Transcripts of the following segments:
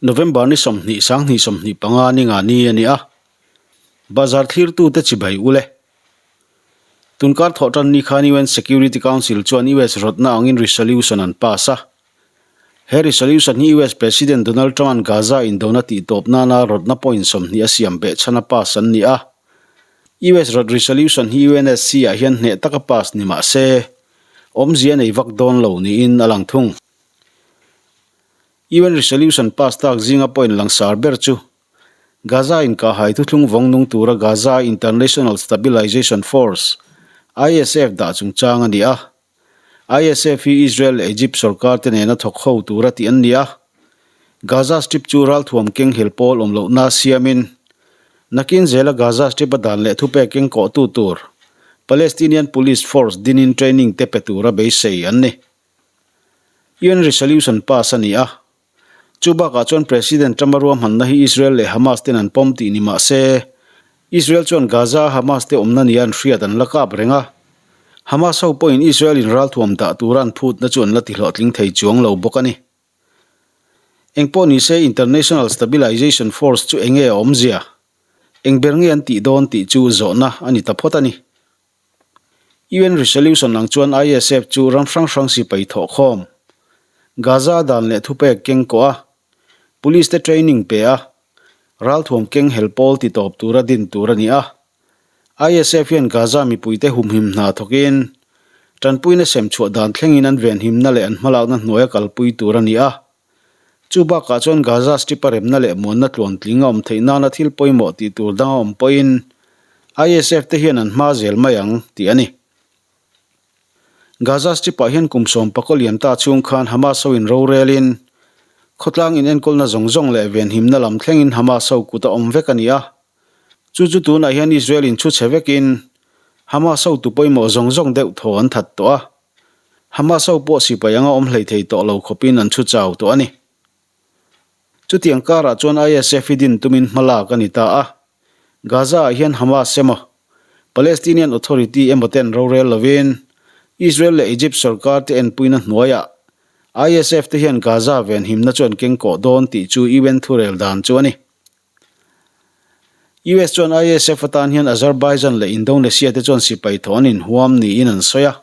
November ni 20 sanghnih 25 ni nga ni a ni a. Bazar thlirtute chibai ule. Tunkar thawh tan ni khan UN Security Council chuan US rawtna angin resolution an pass a. He resolution hi US President Donald Trump-a'n Gaza indona tihtawp nana rawtna point 20 a siam beh chhana pass an ni a. US rawt resolution hi UNSC ah hian hneh taka pass ni mah se, awmzia nei vak dawn lo niin a lang thung. UN resolution pass tak zinga point langsar ber chu Gaza inkahhai thuthlung vawng nung tura Gaza International Stabilization Force, ISF, dah chungchang a ni a. ISF hi Israel leh Egypt sorkar te nena thawk ho tura tih an ni a. Gaza Strip chu ralthuam keng hel pawl awm lohna siamin, nakin zela Gaza Strip a dan leh thupek keng kawhtu tur Palestinian Police Force dinin training te pe tura beisei an ni. UN resolution pass a ni a. Chu bakah chuan President Trump-a ruahmanna hi Israel leh Hamas ten an pawm tih ni mah se, Israel chuan Gaza-a Hamas te awmna nia an hriat an la kap reng a. Hamas ho pawhin Israel in ralthuam dah tura an phutna chu an la tihlawhtling thei chuang lo bawk a ni. Engpawh ni se International Stabilization Force chu enge a awmzia? Eng ber nge an tih dawn tih chu zawhna a ni ta phawt a ni. UN resolution ang chuan ISF chu ram hrang hrang sipai thawhkhawm, Gaza dan leh thupek keng kawh a, police te training pe a, ralthuam keng hel pawl ti tawp tura din tur a ni a. ISF hian Gaza mipuite humhim hna thawkin, tanpuina sem chhuah dan thlengin an venhimna leh an hmalakna hnuaia kalpui tur a ni a. Chu bakah chuan Gaza Strip-a remna leh muanna tluantling a awm theih nana thil pawimawh tih tur dang a awm pawhin ISF te hian an hma zel mai ang tih a ni. Gaza Strip-ah hian kum sawm pakaw lian ta chhung khan Hamas ho in rorelin khawtlang inenkawlna zawng zawng leh venhimna lam thlengin Hamas ho kut a awm vek a ni a. Chu chu tunah hian Israel in chhu chhe vekin Hamas ho tu pawimawh zawng zawng deuh thaw an that tawh a. Hamas ho pawh sipai anga awm hlei thei tawh lo khawpin an chhu chau tawh a ni. Chutiang karah chuan ISF hi din tumin hma lak a ni ta a. Gaza-ah hian Hamas emaw, Palestinian Authority emaw ten rorel lovin Israel leh Egypt sorkar te enpuina hnuaiah ISF te hian Gaza venhimna chu an keng kawh dawn tih chu UN thurel dan chu a ni. US chuan ISF atan hian Azerbaijan leh Indonesia te chuan sipai thawh an inhuam niin an sawi a.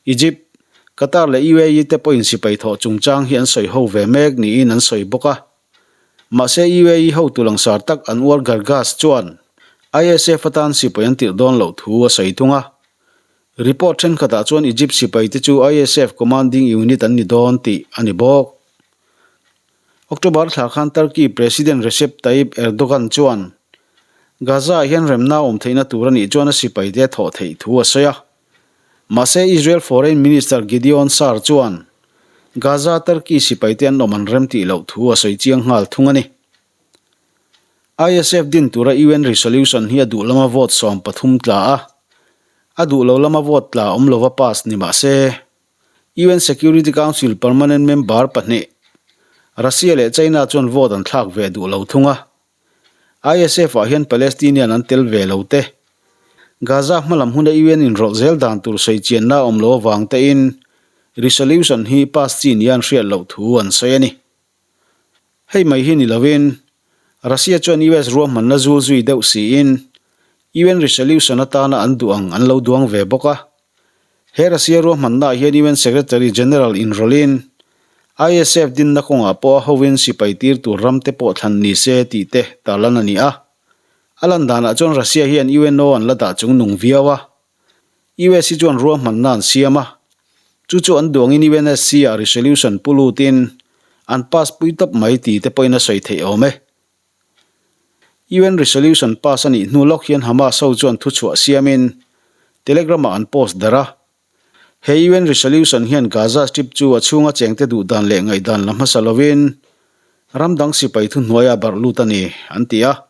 Egypt, Qatar leh UAE te pawhin sipai thawh chungchang hi an sawi ho ve mek niin an sawi bawk a. Mahse UAE hotu langsar tak Anwar Gargash chuan ISF atan sipai an tirh dawn loh thu a sawi thung a. Report thenkhatah chuan Egypt sipai te chu ISF commanding unit an ni dawn tih a ni bawk. October thla khan Turkey President Recep Tayyip Erdogan chuan Gaza-ah hian remna awm theihna tur a nih chuan a sipaite a thawh theih thu a sawi a. Mahse Israel Foreign Minister Gideon Saar chuan Gaza Turkey sipaite an awm an rem tih loh thu a sawi chiang nghal thung a ni. ISF din tura UN resolution hi a duh lama vote 13 tla a, a duh lo lama vote tla awm lova pass ni mah se, UN Security Council permanent member pahnih, Russia leh China chuan vote an thlak ve duh lo thung a. ISF-ah hian Palestinian an tel ve lo te. Gaza hmalam huna UN inrawlh zel dan tur sawi chianna a awm lo avang tein resolution hi pass chi nia an hriat loh thu an sawi a ni. Hei mai hi ni lovin, Russia chuan US ruahmanna zul zui deuh siin UN resolution atana an duh ang an lo duang ve bawk a. He Russia ruahmannaah hian UN Secretary General inrawlhin ISF dinna kawngah pawh a hovin sipai tir tur ram te pawh thlan ni se tih te tarlan a ni a. A lan danah chuan Russia hian UNO an la dah chung nung viau a. US hi chuan ruahmanna an siam a. Chu chu an duangin UNSC ah resolution pu lutin an pass pui tawp mai tih te pawhin a sawi theih awm e. UN resolution pass a nih hnu lawk hian Hamas ho chuan thuchhuah siamin Telegram-ah an post darh a. He UN resolution hian Gaza Strip chu a chhunga chengte duh dan leh ngaihdan la hmasa lovin ram dang sipai thuhnuaia barh lut a ni, an ti a.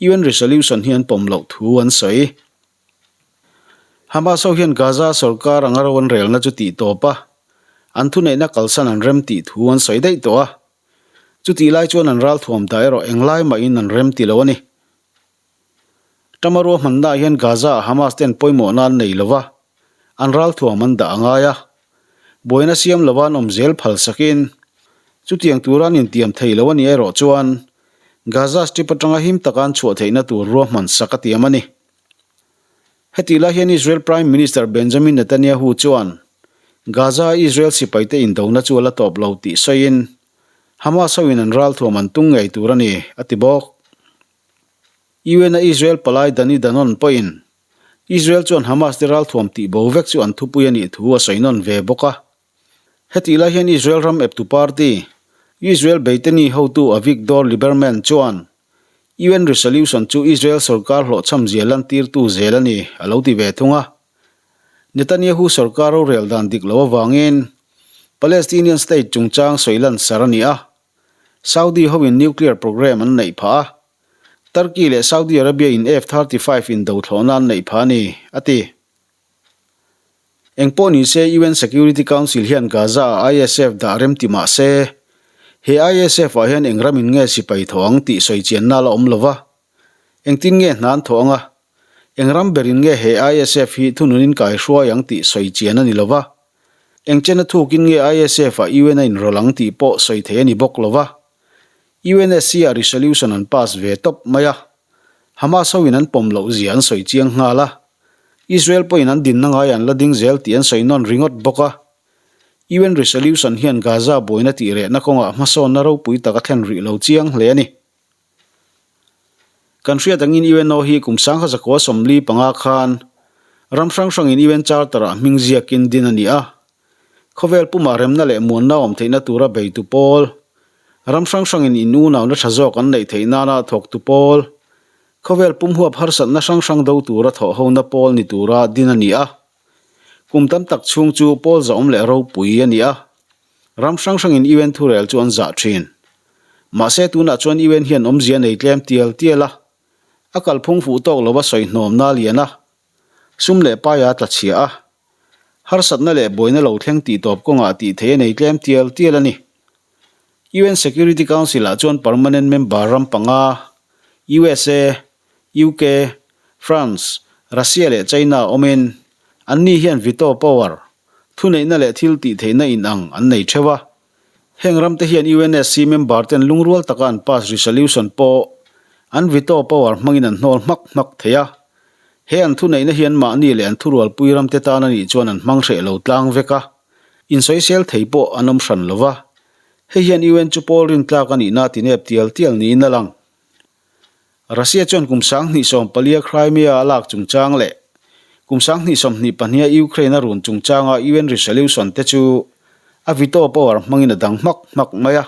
UN resolution hi an pawm loh thu an sawi. Hamas ho hian Gaza sorkar anga ro an relna chu tih tawp a, an thuneihna kalsan an rem tih thu an sawi daih tawh a. Chutih lai chuan an ralthuam ta erawh englai mahin an rem ti lo a ni. Tama ruahmannaah hian Gaza-ah Hamas ten pawimawhna an nei lo va, an ralthuam an dah a ngai a. Buaina siam lova an awm zel phal sakin. Chutiang tura an intiam thei lo a nih erawh chuan Gaza Strip atanga him taka an chhuah theihna tur ruahman sak a tiam a ni. Hetih lai hian Israel Prime Minister Benjamin Netanyahu chuan Gaza-a Israel sipaite indona chu a la tawp lo tih sawiin Hamas hoin an ralthuam an tung ngei tur a ni, a ti bawk. UN-a Israel palai Danny Danon pawhin Israel chuan Hamas te ralthuam tih bo vek chu an thupui a nih thu a sawi nawn ve bawk a. Hetih lai hian Israel ram eptu party, Israel Beiteni hotu Avigdor Lieberman chuan UN resolution chu Israel sorkar hlawhchham zia lantirtu zel a ni, a lo ti ve thung a. Netanyahu sorkar rorel dan dik lo avangin Palestinian state chungchang sawi lansar a ni a, Saudi hoin nuclear programme an neih phah a, Turkey leh Saudi Arabia in F-35 indo thlawhna an neih phah a ni, a ti. Engpawh ni se UN Security Council hian Gaza-ah ISF dah rem ti mah se, he ISF-ah hian eng ramin nge sipai thawh ang tih sawi chianna la awm lo va. Engtin nge hna an thawh ang a? Eng ram berin nge he ISF hi thununin kai hruai ang tih sawi chian a ni lo va. Eng chena thukin nge ISF-ah UN a inrawlh ang tih pawh sawi thei a ni bawk lo va. UNSC-ah resolution an pass ve tawp mai a, Hamas hoin an pawm loh zia an sawi chiang nghal a, Israel pawhin an dinna ngai an la ding zel tih an sawi nawn ringawt bawk a. UN resolution hian Gaza buaina tih rehna kawngah hmasawnna ropui tak a thlen rih lo chiang hle a ni. Kan hriat angin UNO hi kum 1945 khan ram hrang hrangin UN Charter-ah hming ziakin din a ni a. Khawvel pumah remna leh muanna awm theihna tura beitu pawl, ram hrang hrangin in unauna tha zawk an neih theih nana thawktu pawl, khawvel pum huap harsatna hrang hrang do tura thawhhona pawl ni tura din a ni a. Kum tam tak chhung chu pawl zahawm leh ropui a ni a. Ram hrang hrangin UN thurel chu an zah thin. Mahse tunah chuan UN hian awmzia nei tlem tial tial a, a kalphung fuh tawk lova sawi hnawmna a lian a, sum leh paia a tla chhia a, harsatna leh buaina lo thleng tih tawp kawngah tih theih a nei tlem tial tial a ni. UN Security Council-ah chuan permanent member ram panga, USA, UK, France, Russia leh China awmin anni hian veto power, Thuneihna leh thil tih theihna inang an nei theuh a. Heng ramte hian UNSC member ten lungrual taka an pass resolution pawh an veto power hmangin an hnawl hmak hmak thei a. He an thuneihna hian mahni leh an thurualpui ramte tan a nih chuan an hmang hreh lo tlang vek a. Insawisel thei pawh an awm hran lo va. Hei hian UN chu pawl rintlak a nihna a tinep tial tial niin a lang. Russia chuan kum 2014 Crimea a lak chungchang leh kum 2022 Ukraine a run chungchanga UN resolution te chu a veto power hmangin a dang hmak hmak mai a.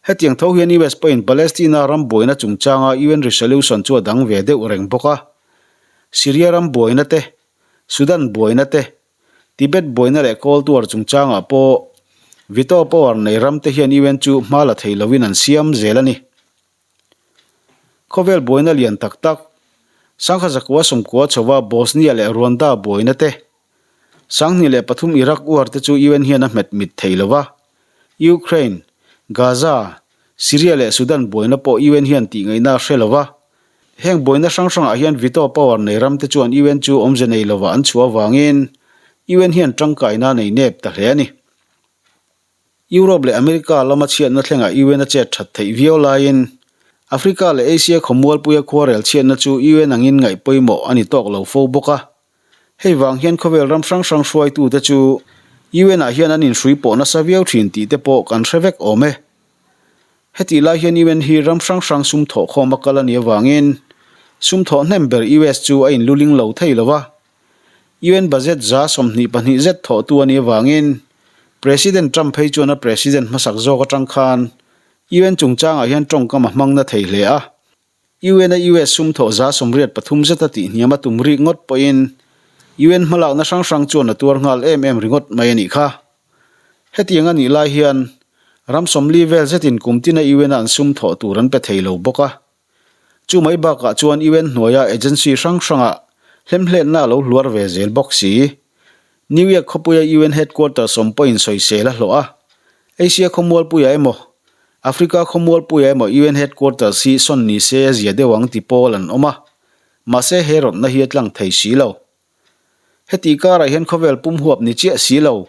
Hetiang tho hian US pawhin Palestina ram buaina chungchanga UN resolution chu a dang ve deuh reng bawk a. Syria ram buaina te, Sudan buaina te, Tibet buaina leh Cold War chungchangah pawh veto power nei ram te hian UN chu hma la thei lovin an siam zel a ni. Khawvel buaina lian tak tak, Sangha zakua sawmkua chhova Bosnia leh Rwanda buaina te, 2003 Iraq War te chu UN hian a hmet mit thei lo va, Ukraine, Gaza, Syria leh Sudan buaina pawh UN hian tihngaihna a hre lo va. Heng buaina hrang hrangah hian veto power nei ram te chuan UN chu awmze nei lovah an chhuah avangin UN hian tangkaina a nei nep ta hle a ni. Europe leh America lama chhiatna thlengah UN a chet that theih viau laiin Africa leh Asia khawmualpuia khuarel chhiatna chu UN angin ngaih pawimawh a ni tawk lo fo bawk a. Hei vang hian khawvel ram hrang hrang hruaitute chu UN ah hian an inhrui pawh nasa viau thin tih te pawh kan hre vek awm e. Hetih lai hian UN hi ram hrang hrang sum thawhkhawm a kal a nih avangin sum thawh hnem ber US chu a inluling lo thei lo va. UN budget 22% zet thawhtu a nih avangin President Trump phei chuan a President hmasak zawk atang khan UN chungchangah hian tawngkam a hmang na thei hle a. UN a US sum thawh 83% zeta tihhniam a tum rik ngawt pawhin UN hmalakna hrang hrang chuan a tuar nghal em em ringawt mai a nih kha. Hetiang a nih lai hian ram 40 vel zetin kum tina UN a an sum thawh tur an pe thei lo bawk a. Chu mai bakah chuan UN hnuaia agency hrang hrangah hlemhletna a lo hluar ve zel bawk si. New York khawpuia UN headquarters awm pawhin sawisel a hlawh a. Asia khawmualpuiah emaw, Africa khawmualpuiah emaw UN headquarters hi sawn ni se a zia deuh ang ti pawl an awm a. Mahse he rawtna hi a tlang thei si lo. Heti karah hian khawvel pum huap ni chiah si lo.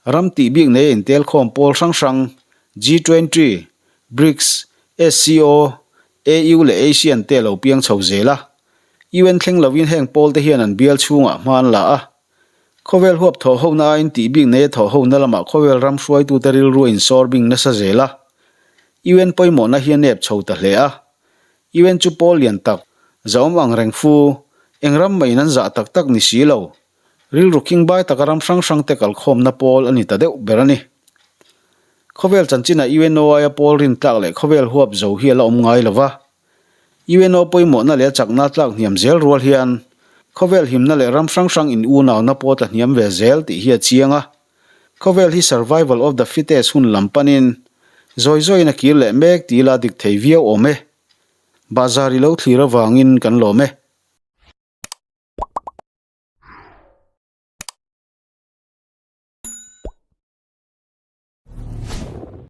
Ram tih bik nei a intel khawm pawl hrang hrang. G20, Brics, SCO, AU leh ASEAN te a lo piang chho zel a. UN thleng lovin heng pawl te hian an bial chhungah hma an la a. Khawvel huap thawh hona aiin tih bik neia thawh hona lamah khawvel ram hruaitute rilru a insawr bing nasa zel a. UN pawimawhna hi a nep chho ta hle a. UN chu pawl lian tak, zahawm ang reng fu, eng ram mah in an zah tak tak ni si lo. Rilru khingbai taka ram hrang hrangte kalkhawmna pawl a ni ta deuh ber a ni. Khawvel chanchinah UNO aia pawl rintlak leh khawvel huap zo hi a la awm ngai lo va. UNO pawimawhna leh a chakna tlak hniam zel rual hian khawvel himna leh ram hrang hrang in unauna pawh tla hniam ve zel tih hi a chiang a. Khawvel hi survival of the fittest hun lam panin zawi zawiin a kir leh mek tih ila dik thei viau awm e. Bahzar i lo thlir avangin kan lawm e.